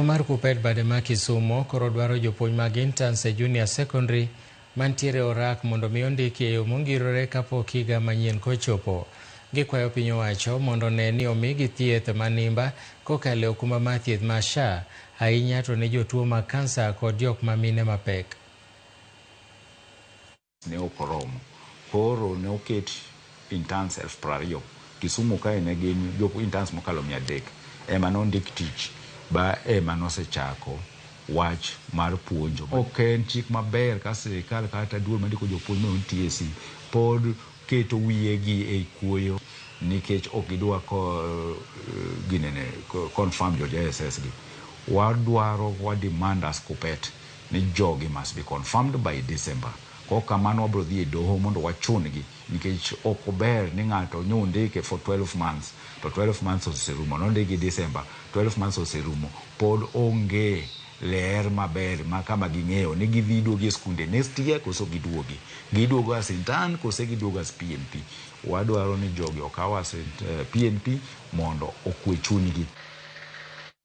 Mar Kuppet bade ma Kisumo koro dwaro jopuonj mag interns e junior secondary mantiere orak mondo mi ondiki e yo mongirore kapok higa manyien kochopo. Gikwayo piny owacho mondo one ni omigi thieth manimba kokalo e okumba mar thieth mar SHA, ahinya to ne jotuo mag kansa kod jok ma mine mapek. Ne ok oromo. Koro ne oket interns 20,000. Kisumu kae ne gin jo interns mokalo 300 ema nondik tich ba ema nosechako wach mar puonjo. Ok en chik maber ka sirikal kata duol mandiko jopuonj mar TSC pod keto wiyegi e kuoyo nikech ok gidwa ko ginene confirm jo JSS gi. Wadwaro, wa demand as Kuppet ni jogi must be confirmed by December. Kok kamano, wabro dhi e doho mondo wachun gi, nikech ok ober ni ng'ato nyondike for 12 months to 12 months oserumo. Nondiki December, 12 months oserumo, pod onge ler maber ma kama ging'eyo ni gidhi duogo e skunde next year koso giduogi giduogo as intern kose giduogo as PNP. Wadwaro ni jogi okaw as PNP mondo okwe chunygi.